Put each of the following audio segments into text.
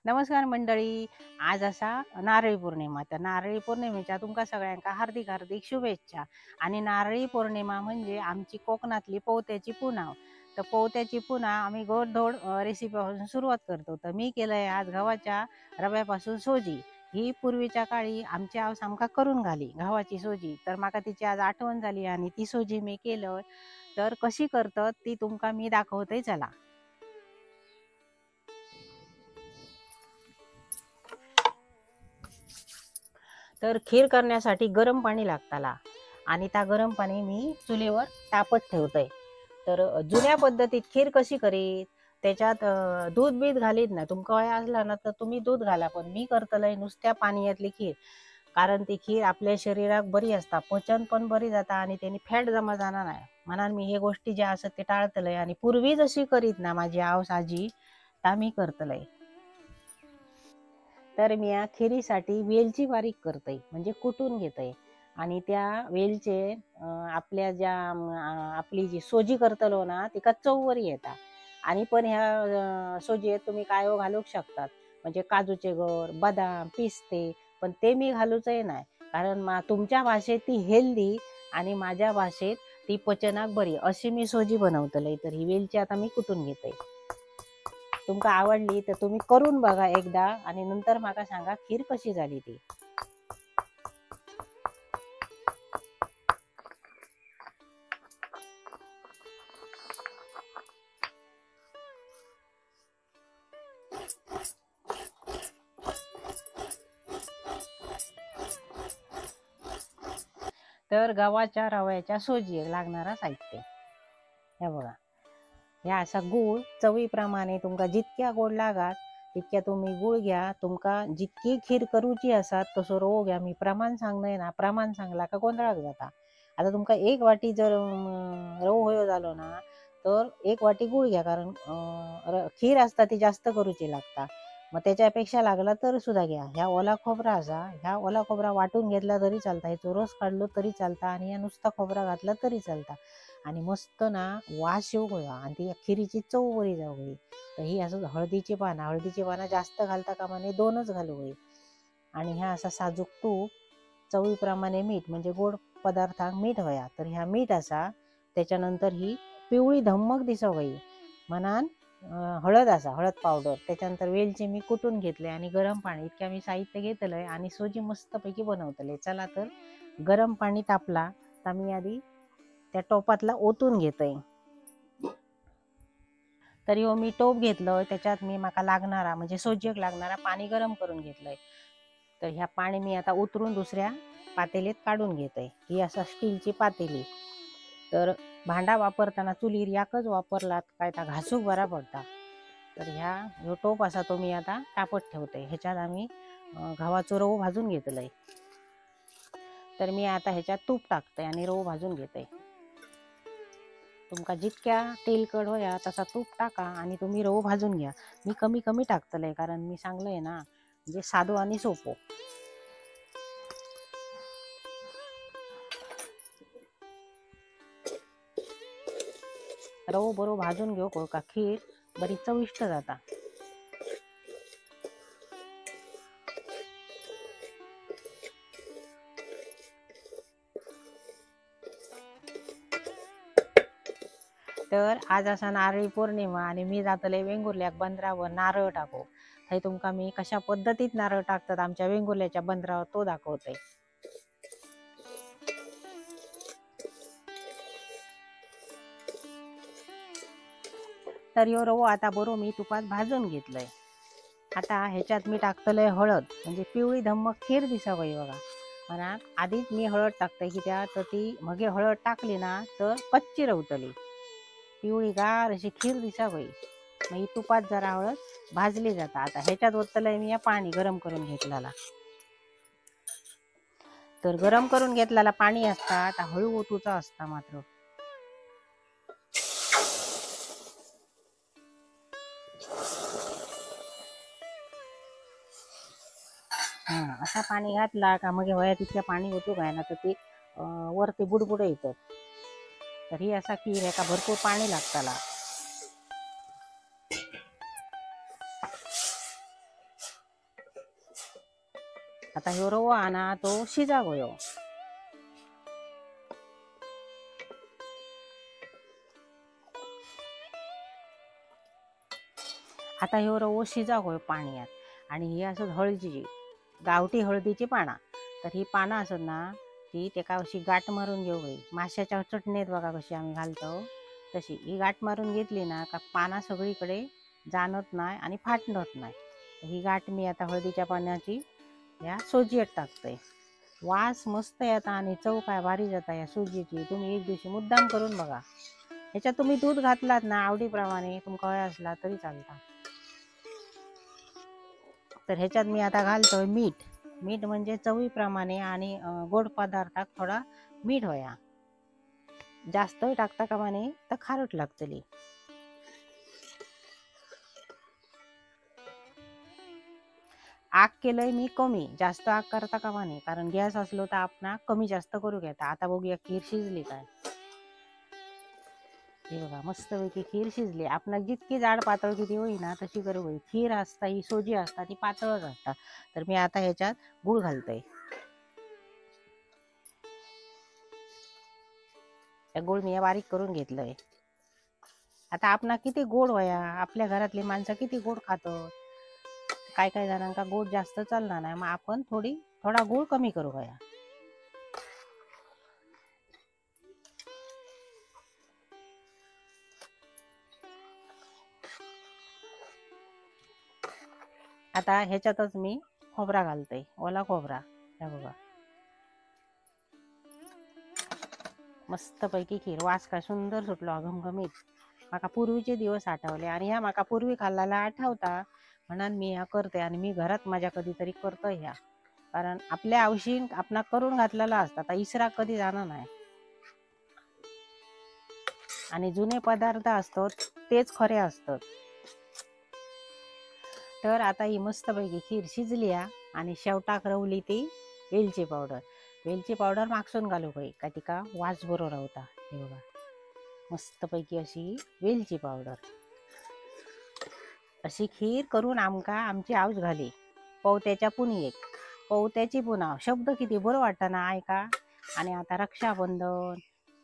नमस्कार मंडळी, आज असा नारळी पौर्णिमा। तर नारळी पौर्णिमेच्या तुमका सगळ्यांका हार्दिक हार्दिक शुभेच्छा। आणि नारळी पौर्णिमा म्हणजे आमची कोकणातली पोवत्याची पुनाव। तर पोवत्याची पुना आम्ही गोडधोड रेसिपीपासून सुरुवात करतो। तर मी केलंय आज गव्हाच्या रव्यापासून सोजी। ही पूर्वीच्या काळी आमची आवस आमका करून घाली गव्हाची सोजी। तर माका तिची आज आठवण झाली आणि ती सोजी मी केलं। तर कशी करतात ती तुमका मी दाखवते, चला। तर खीर करण्यासाठी गरम पाणी लागताला आणि त्या गरम पाणी मी चुलीवर तापत ठेवते। तर जुन्या पद्धतीत खीर कशी करीत, त्याच्यात दूध बीध घालीत ना। तुमका वय असला ना तर तुम्ही दूध घाला, पण मी करतलय नुसत्या पाण्यातली खीर, कारण ती खीर आपल्या शरीराक बरी असता, पचन पण बरी जाता आणि त्यांनी फॅट जमा जाणार नाही। म्हणून मी हे गोष्टी ज्या असत ते टाळतलय आणि पूर्वी जशी करीत ना माझी आवस आजी ता मी करतलय। तर मी या खिरीसाठी वेलची बारीक करते, म्हणजे कुटून घेते आणि त्या वेलचे आपल्या ज्या आपली जी सोजी करतलो ना तिका चववर येता। आणि पण ह्या सोजीत तुम्ही काय घालू शकतात, म्हणजे काजूचे गर, बदाम, पिस्ते, पण ते मी घालूचंही नाही, कारण तुमच्या भाषेत ती हेल्दी आणि माझ्या भाषेत ती पचनाक बरी अशी मी सोजी बनवतले। तर ही वेलची आता मी कुटून घेते। तुमका आवडली तर तुम्ही करून बघा एकदा आणि नंतर माका सांगा खीर कशी झाली ती। तर गव्हाच्या रव्याच्या सोजी लागणारा साहित्य हे बघा। ह्या असा गूळ चवीप्रमाणे तुमका जितक्या गोड लागात तितक्या तुम्ही गूळ घ्या। तुमका जितकी खीर करूची असात तसो रवो घ्या। मी प्रमाण सांगणार ना, प्रमाण सांगला का गोंधळाक जाता। आता तुमका एक वाटी जर रवो होयो झालो ना तर एक वाटी गूळ घ्या, कारण खीर असता ती जास्त करूची लागता, मग त्याच्यापेक्षा लागला तर सुद्धा घ्या। ह्या ओला खोबरा असा, ह्या ओला खोबरा वाटून घेतला तरी चालता, ह्याचो रस काढलो तरी चालता आणि या नुसता खोबरा घातला तरी चालता। आणि मस्त ना वास येऊ गया आणि ती खिरीची चव बरी जाऊ गई। तर ही असं हळदीची पानं, हळदीची पानं जास्त घालता कामा नये, दोनच घालू गई। आणि ह्या असा साजूक तूप, चवीप्रमाणे मीठ, म्हणजे गोड पदार्थांक मीठ होया तर ह्या मीठ असा। त्याच्यानंतर ही पिवळी धम्मक दिसो गई म्हणान हळद असा, हळद पावडर। त्याच्यानंतर वेलची मी कुटून घेतले आणि गरम पाणी, इतक्या मी साहित्य घेतलंय आणि सोजी मस्तपैकी बनवतले। चला तर गरम पाणी तापला तर मी आधी त्या टोपातला ओतून घेते। तर ह्यो मी टोप घेतलं, त्याच्यात मी माका लागणारा म्हणजे सोजीक लागणारा पाणी गरम करून घेतलंय। तर ह्या पाणी मी आता उतरून दुसऱ्या पातेलीत काढून घेते। ही असा स्टीलची पातेली। तर भांडा वापरताना चुलीर याकच वापरलात काय ता घासूक बरा पडता। तर ह्या ह्यो टोप असा तो मी आता तापत ठेवते। ह्याच्यात आम्ही गव्हाचो रवो भाजून घेतलंय। तर मी आता ह्याच्यात तूप टाकते आणि रवो भाजून घेते। तुमका जितक्या तेलकट होया तसा तूप टाका आणि तुम्ही रवो भाजून घ्या। मी कमी कमी टाकतलंय, कारण मी सांगलंय ना म्हणजे साधो आणि सोपो। रवो बरो भाजून घेऊ का खीर बरी चविष्ट जाता। तर आज असा नारळी पौर्णिमा आणि मी जातले वेंगुर्ल्याक बंदरावर नारळ टाकू। थंय तुमका मी कशा पद्धतीत नारळ टाकतात आमच्या वेंगुर्ल्याच्या बंदरावर तो दाखवते। तर ह्यो रवो आता बरो मी तुपात भाजून घेतलंय। आता ह्याच्यात मी टाकतलंय हळद, म्हणजे पिवळी धम्मक खीर दिसावी बघा। म्हणा आधीच मी हळद टाकते की त्या तर ती मगे हळद टाकली ना तर कच्ची रवतली, पिवळी गार अशी खीर दिसावी। मग ही तुपात जरा हळद भाजली जाता। आता ह्याच्यात ओतलंय मी या पाणी गरम करून घेतलेला। तर गरम करून घेतलेला पाणी असता आता हळू ओतूचा असता मात्र। हा असा पाणी घातला का मग वया तितक्या पाणी ओतू काय ना तर ते वरती बुडबुडे येतात। तर ही असा खीर हेका भरपूर पाणी लागतला. आता ह्यो रवो आना तो शिजाक होयो. आता ह्यो रवो शिजाक होयो पाणयात. आणि ही असत हळदीची, गावठी हळदीची पाना. तर ही पाना असत ना ती तेका अशी गाठ मारून घेऊ होई. माशाच्या चटणीत बघा कशी आम्ही घालतो तशी ही गाठ मारून घेतली ना का पाना सगळीकडे जाणत नाही आणि फाटणत नाही. ही गाठ मी आता हळदीच्या पानाची या सोजयेत टाकतोय. वास मस्त येता आणि चव काय भारी जाता या सोजयेची. तुम्ही एक दिवशी मुद्दाम करून बघा. ह्याच्यात तुम्ही दूध घातलात ना आवडीप्रमाणे, तुमका हय असला तरी चालता. तर ह्याच्यात मी आता घालतोय मीठ. मीठ म्हणजे चवीप्रमाणे आणि गोड पदार्थाक थोडा मीठ होया. जास्त टाकता कामा नये तर खारट लागतली. आग केलंय मी कमी, जास्त आग करता कामा नये कारण गॅस असलो तर आपण कमी जास्त करू घेता. आता बघूया खीर शिजली काय. हे बघा मस्तपैकी खीर शिजली. आपणाक जितकी जाड पातळ किती होईना तशी करू होई. खीर असता ही सोजी असता ती पातळच असता. तर मी आता ह्याच्यात गूळ घालतोय. गूळ मी बारीक करून घेतलंय. आता आपणाक किती गोड होया, आपल्या घरातली माणसं किती गोड खातात. काय काय जणांका गोड जास्त चालणार नाही, मग आपण थोडा गूळ कमी करू होया. आता ह्याच्यातच मी खोबरा घालते, ओला खोबरा. हे बघा मस्तपैकी खीर, वास काय सुंदर सुटलो घमघमीत. माका पूर्वीचे दिवस आठवले आणि ह्या माका पूर्वी खाल्लेला आठवता म्हणून मी ह्या करते. आणि मी घरात माझ्या कधीतरी करतो ह्या, कारण आपल्या आवशीन आपणा करून घातलेला असता, आता इसरा कधी जाणार नाही. आणि जुने पदार्थ असतात तेच खरे असतात. तर आता ही मस्तपैकी खीर शिजली आणि शेवटाक रवली ती वेलची पावडर. वेलची पावडर मागसून घालू होई का तिका वास बरो रावता. हे बघा मस्तपैकी अशी वेलची पावडर. अशी खीर करून आमका आमची आऊस घाली. पवत्याच्या पुनयेक, पवत्याची पुनाव शब्द किती बरो वाटता ना ऐका. आणि आता रक्षाबंधन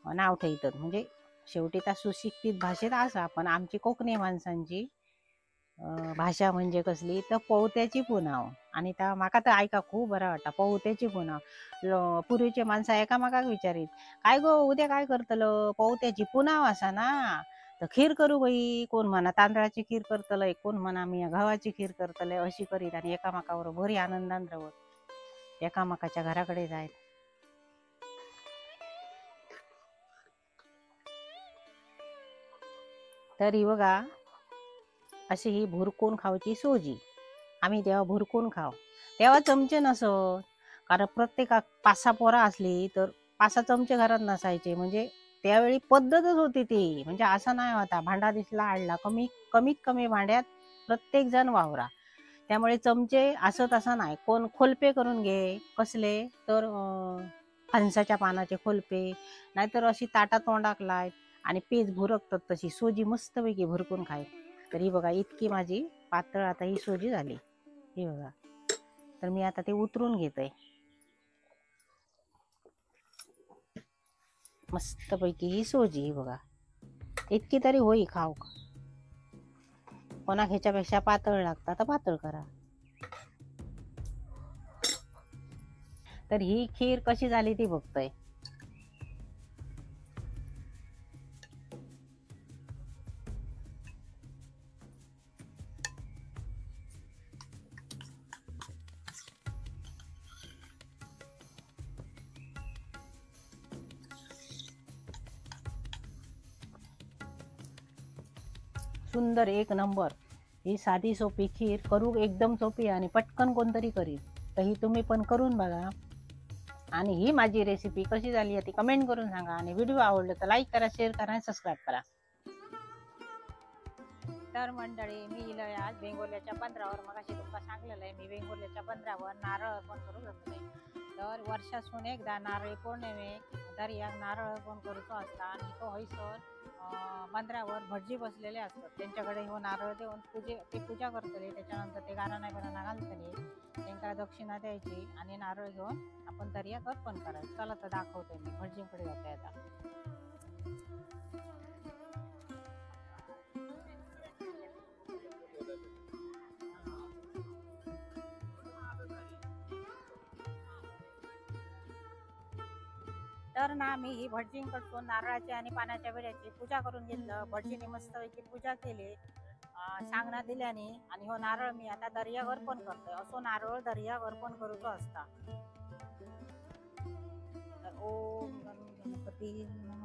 नाव ठेयतात, म्हणजे शेवटी त्या सुशिक्षित भाषेत आसा, पण आमची कोकणी माणसांची भाषा म्हणजे कसली तर पवत्याची पुनाव. आणि त्या माका तर ऐका खूप बरा वाटता पवत्याची पुनाव. पूर्वीचे माणसं एकामेकाक विचारीत, काय गो उद्या काय करतलं, पवत्याची पुनाव आसा ना तर खीर करू बाई. कोण म्हणा तांदळाची खीर करतलय, कोण म्हणा मी गव्हाची खीर करतलय, अशी करीत आणि एकामेकावर बरी आनंदान रावत, एकामेकाच्या घराकडे जायत. तर ही बघा अशी ही भुरकून खावची सोजी. आम्ही तेव्हा भुरकून खाव, तेव्हा चमचे नसत, कारण प्रत्येकाक 5-6 पोरं असली तर 5-6 चमचे घरात नसायचे. म्हणजे त्यावेळी पद्धतच होती ती, म्हणजे असं नाही होता भांडा दिसला आणला, कमीत कमी भांड्यात प्रत्येक जण वावरा. त्यामुळे चमचे असत असं नाही. कोण खोलपे करून घे, कसले तर फणसाच्या पानाचे खोलपे, नाहीतर अशी ताटा तोंडाक लायत आणि पेज भुरकतात तशी सोजी मस्तपैकी भुरकून खाय. तर ही बघा इतकी माझी पातळ आता ही सोजी झाली. ही बघा, तर मी आता ते उतरून घेते. मस्तपैकी ही सोजी ही बघा इतकी तरी होई खाऊ. कोणाक ह्याच्यापेक्षा पातळ लागता तर पातळ करा. तर ही खीर कशी झाली ती बघतोय. सुंदर एक नंबर ही साधी सोपी खीर करू एकदम सोपी आणि पटकन कोणतरी करील. तर ही तुम्ही पण करून बघा आणि ही माझी रेसिपी कशी झाली आहे ती कमेंट करून सांगा. आणि व्हिडिओ आवडला तर लाईक करा, शेअर करा आणि सबस्क्राईब करा. तर मंडळी मी इलय आज वेंगुर्ल्याच्या बंदरावर. मगाशी तुमका सांगलेलं आहे मी वेंगुर्ल्याच्या बंदरावर नारळ अर्पण करू जातले. तर वर्षासून एकदा नारळी पौर्णिमेक दर्याक नारळ अर्पण करूचो असता आणि तो हयसर बंदरावर भटजी बसलेले असतात, त्यांच्याकडे हो नारळ देऊन ते पूजा करतले. त्याच्यानंतर ते गाराणा बिराणा घालतले, त्यांना दक्षिणा द्यायची आणि नारळ घेऊन आपण दर्याक अर्पण करायचं. चला तर दाखवते मी भटजींकडे जाते आता. तर ना मी ही भटजींकडून नारळाची आणि पाण्याच्या विड्याची पूजा करून घेतलं. भटजीने मस्तपैकी पूजा केली, सांगणा दिल्याने, आणि हो नारळ मी आता दर्याक अर्पण करतोय. असो नारळ दर्याक अर्पण करूचो असता. तर ओम गणपती नमः.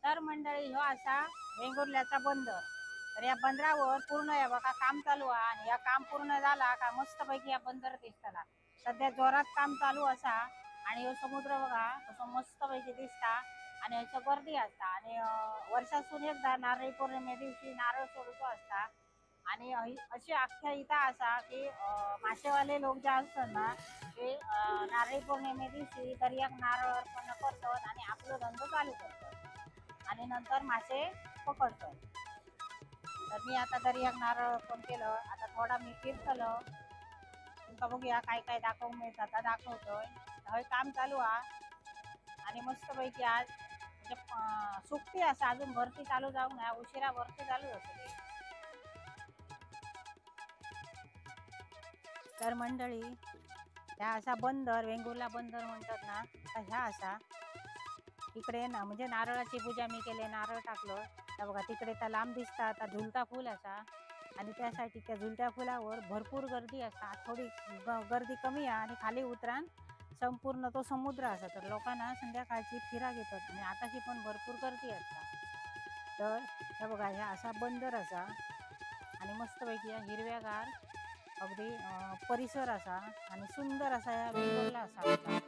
तर मंडळी ह्यो असा वेंगुर्ल्याचा बंदर. तर या बंदरावर पूर्ण या बघा काम चालू आहे आणि या काम पूर्ण झाला का मस्तपैकी या बंदर दिसताला. सध्या जोरात काम चालू असा आणि ह्यो समुद्र बघा कसं मस्तपैकी दिसता आणि ह्याचं गर्दी असता. आणि वर्षासून एकदा नारळी पौर्णिमे दिवशी नारळ सोडूचो असता. आणि अशी आख्यायिका असा की मासेवाले लोक जे असतात ना ते नारळी पौर्णिमे दिवशी दर्याक नारळ अर्पण करतात आणि आपलो धंदो चालू करतात आणि नंतर मासे पकडतो. तर मी आता दर्याक नारळ अर्पण केलं, आता थोडा मी फिरतलो, तुमका बघूया काय काय दाखवूक मिळतं. आता दाखवतोय. हय काम चालू हा आणि मस्तपैकी आज म्हणजे सुकती असा, अजून भरती चालू जाऊ ना, उशिरा भरती चालू जातली. तर मंडळी ह्या असा बंदर वेंगुर्ला बंदर म्हणतात ना, तर ह्या असा इकडे ना म्हणजे नारळाची पूजा मी केली, नारळ टाकलं. तर बघा तिकडे त्या लांब दिसता आता झुलता फुल असा आणि त्यासाठी त्या झुलत्या फुलावर भरपूर गर्दी असा. थोडी गर्दी कमी आहे आणि खाली उतरान संपूर्ण तो समुद्र असा. तर लोकांना संध्याकाळची फिरा घेतात आणि आताशी पण भरपूर गर्दी असतात. तर हे बघा ह्या असा बंदर असा आणि मस्तपैकी या हिरव्यागार अगदी परिसर असा आणि सुंदर असा या वेंगुर्ला असा.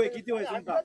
किती वय सांगता?